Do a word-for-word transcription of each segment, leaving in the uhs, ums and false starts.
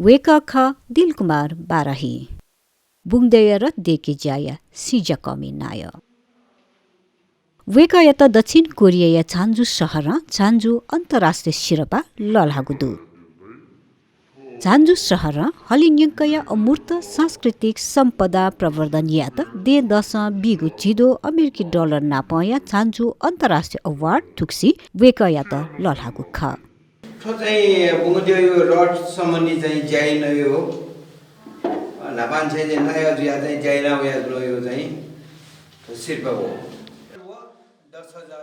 वय्‌कः खः दिलकुमार बाराही, बुंगद्यःया रथ दय्‌के ज्याया सिज्याकःमि नायः। वय्‌कःयात दक्षिण कोरियाया झान्जु शहरं झान्जु अन्तर्राष्ट्रिय सिरपाः लःल्हाःगु दु। झान्जु शहरं हलिंयंकया अमूर्त सांस्कृतिक सम्पदा प्रवर्धन यायेत दँय्‌दसं बीगु झिद्वः अमेरिकी डलर नापंया झान्जु अन्तर्राष्ट्रिय अवार्ड थुगुसी वय्‌कःयात लःल्हाःगु खः। थ्व चाहिँ बुंगद्यःया रथ सम्बन्धी चाहिँ ज्या यानावयागु, अ, न्हापांनिसें चाहिँ नायः जुयाः चाहिँ ज्या यानावयाच्वनागु चाहिँ सिरपाः खः।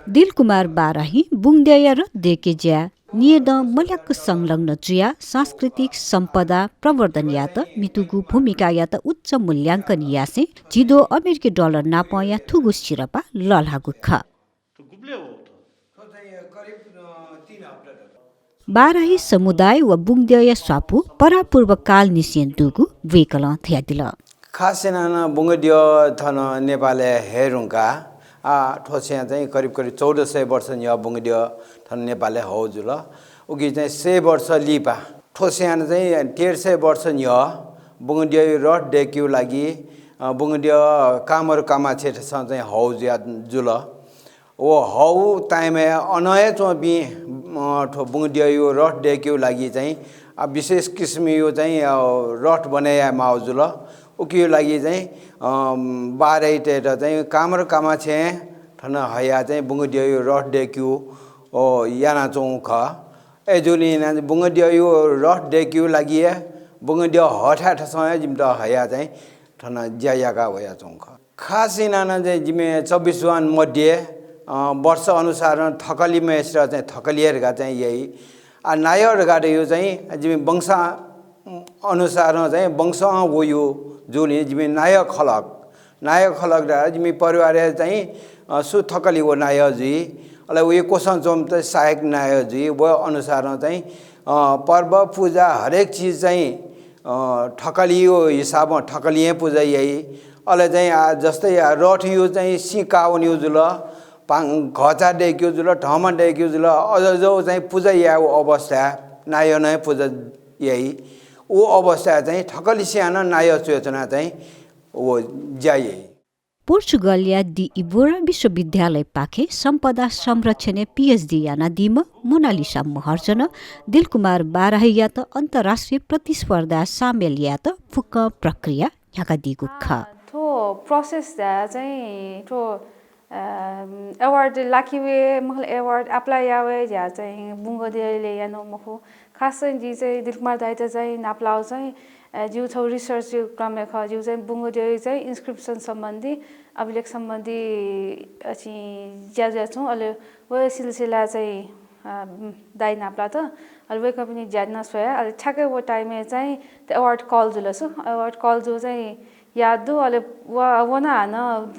दिलकुमार बाराही बुंगद्यःया रथ दय्‌के ज्याय् निदँ मल्याक संलग्न जुयाः सांस्कृतिक सम्पदा प्रवर्धन यायेत म्हितूगु भूमिकायात उच्च मूल्यांकन यासें झिद्वः अमेरिकी डलर नापंया थुगु सिरपाः लःल्हाःगु खः। बाराही समुदाय व बुंगद्यःया स्वापू परापूर्वकालंनिसें दुगु वय्‌कलं धयादिल। खास यानाः नं बुंगद्यः थन नेपालय् हये धुंकाः, आ, थ्व स्वयां चाहिँ करिब करिब चौध सय वर्ष न्ह्यः बुंगद्यः थन नेपालय् हःगु जुल। उकी चाहिँ सय वर्ष लिपा थ्व स्वयां चाहिँ डेढ सय वर्ष न्ह्यः बुंगद्यःया रथ दय्‌केगु लागि, अ, बुंगद्यः कामर कामाछेँथासं चाहिँ हःगु जुया जुल। व हःगु time-य् अन हे च्वंपिं, अ, थ्व बुंगद्यःया रथ दय्‌केगु लागि चाहिँ, अ, विशेष किसिमया चाहिँ, अ, रथ बनय् याये माःगु जुल। उकिया लागि चाहिँ, अ, बाराहीतय्‌त चाहिँ कामर कामाछेँय् थन हयाः चाहिँ बुंगद्यःया रथ दय्‌केगु, अ, यानाच्वंगु खः। अय्‌जूगुलिं यानाः बुंगद्यःया रथ दय्‌केगु लागि हे बुंगद्यः हःथाय्‌थासं हे जिमित हयाः चाहिँ थन ज्या याका वयाच्वंगु खः। खास यानाः नं चाहिँ जिमि चब्बिस जवान मध्ये, अ, वर्ष अनुसारं थकालिम्हेसित चाहिँ थकालि हे धकाः चाहिँ याइ। आ, नायः धकाः धयागु चाहिँ जिमि वंश अनुसारं चाहिँ वंशं वःगु जूगुलिं जिमि नायः खलःग, नायः खलःग धकाः जिमि परिवारय् चाहिँ, अ, सु थकालि व नायः जुइ। अले वया क्वसं च्वंम्ह चाहिँ सहायक नायः जुइ। व अनुसारं चाहिँ, अ, पर्व पुजा हरेक चिज चाहिँ, अ, थकालिया हिसाबं थकालिं हे पुजा याइ। अले चाहिँ आ, जस्तै आ, रथया चाहिँ सिं काः वनीगु जुल, पाङ-, घःचा दय्‌केगु जुल, धंमा दय्‌केगु जुल, अज्याःगु चाहिँ पुजा यायेगु अवस्थाय् नायः नं पुजा याइ। व अवस्थाय् चाहिँ थकालिसें नं नायः च्वय् च्वनाः चाहिँ व ज्या याइ। पोर्चुगलया दि इबोरा विश्वविद्यालयपाखें सम्पदा संरक्षणय् PhD यानादीम्ह मोनालिसा महर्जनं दिलकुमार बाराहीयात अन्तर्राष्ट्रिय प्रतिस्पर्धाय् सामेल यायेत फुक्क प्रक्रिया न्ह्याकादीगु खः। थ्व process धया चाहिँ थ्व, अ, award लाके वये, मखुला award apply याये वये धया चाहिँ बुंगद्यःले यानागु मखु। खास चाहिँ जि चाहिँ दिलकुमार दाइयात चाहिँ नापलाःगु चाहिँ, अ, जिगु छगू research क्रमय् खः। जिगु चाहिँ बुंगद्यःया चाहिँ inscription सम्बन्धी, अभिलेख सम्बन्धी, अ, चाहिँ ज्या जुयाच्वं। अले व सिलसिला चाहिँ, अ, दाइ नापलात। अले वय्‌कःपिनि ज्या नं स्वया। अले ठ्याक्कै व time-य् चाहिँ त award call जुल सु। Award call जूगु चाहिँ याद दु। अले व, व नं हानं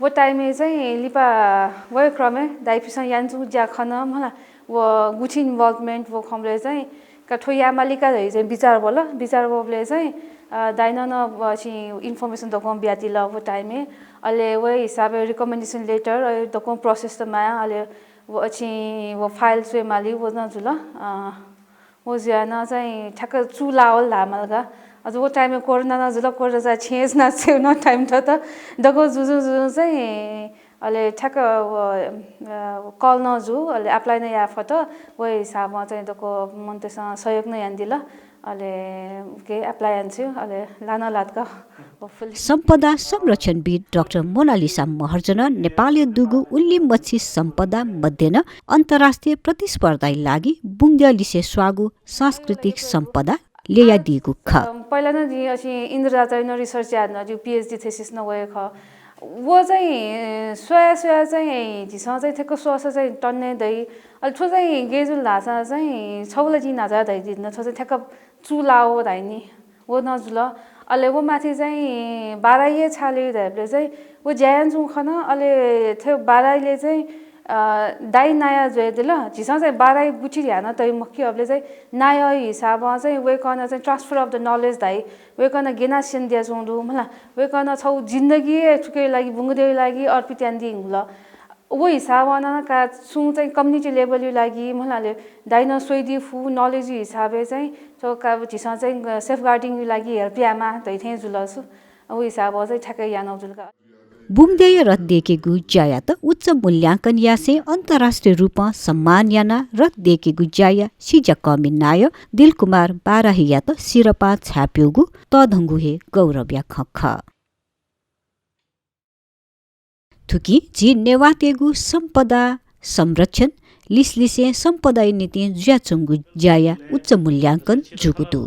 व time-य् चाहिँ लिपा वये क्रमय् दाइपिसं यानाच्वंगु ज्या खन मला, व गुथिं involvement व खंबलय् चाहिँ का थ्व याये माली का धइ चाहिँ बिचार वल। बिचार वःबलय् चाहिँ, अ, दाइनं नं व चाहिँ information दक्वं बियादिल व time-य्। अले व हिसाबय् recommendation letter, अ, दक्वं process त माया। अले व चाहिँ व file स्वये माली व नं जुल। अ, व जुयाः नं चाहिँ ठ्याक्क चूलावल धायेमाल का। अझ व time-य् कोरोना नं जुल, कोरोना चाहिँ छेँय् नं छेँय् नं time थ्वत। दक्व जुजुं जुजुं चाहिँ अले ठ्याक्क व, अ, call नं जू, अले apply नं याये फत। व हिसाबं चाहिँ दक्व मनूतय्‌सं सहयोग नं यानादिल। अले उके apply यानाच्वं, अले ला नं लात का, hopefully। सम्पदा संरक्षणविद् डाक्टर मोनालिसा महर्जनं नेपालय् दुगु उलिमछि सम्पदा मध्ये नं अन्तर्राष्ट्रिय प्रतिस्पर्धाया लागि बुंगद्यःलिसे स्वाःगु सांस्कृतिक सम्पदा ल्ययादीगु खः। अ, पहिला नं जिं अझ इन्द्रजात्राय् नं research याये धुन, जिगु PhD thesis नं व हे खः। व चाहिँ, अ, स्वया स्वया चाहिँ झीसं चाहिँ ठ्याक्क स्वःसा चाहिँ टन्ने दइ। अले थ्व चाहिँ गय् जुल धाःसा चाहिँ छगू ला जिं न्हाचः धयादी धुन, थ्व चाहिँ ठ्याक्क चूलाव धाइ नि। व नं जुल। अले व माथि चाहिँ बाराही छाय् ल्ययू धायेबलय् चाहिँ व ज्या यानाच्वंगु खन। अले थ्व बाराहीले चाहिँ, अ, दाइ नायः जुयादिल। झीसं चाहिँ बाराही गुथि धयाः नं तये मखु कि, अबलय् चाहिँ नायः हिसाबं चाहिँ वय्‌कलं चाहिँ transfer of the knowledge धाइ। वय्‌कलं ज्ञान स्यनादियाच्वंगु दु मला। वय्‌कलं छगू जिन्दगी हे थुकिया लागि, बुंगद्यःया लागि अर्पित यानादी धुंकल। व हिसाबं नं का छुं चाहिँ कम्युनिटी लेभलया लागि, मला ले दाइनं स्वइदी फु नलेजया हिसाबय् चाहिँ थ्व का झीसं चाहिँ सेफगार्डिङया लागि हेल्प यायेमाः धइथें जुल सु। व हिसाबं चाहिँ ठ्याक्कै यानाः जुल का। बुंगद्यःया रथ दय्केगु ज्यायात उच्च मूल्यांकन यासें अन्तर्राष्ट्रिय रूपं सम्मान यानाः रथ दय्केगु ज्याया सिज्याकःमि नायः दिलकुमार बाराहीयात सिरपाः छाय्प्यूगु तःधंगु हे गौरवया खँ खः। थुकिं झी नेवाःतय्गु सम्पदा संरक्षण, लिसलिसें सम्पदाया निंतिं जुयाच्वंगु ज्याया उच्च मूल्यांकन जूगु दु।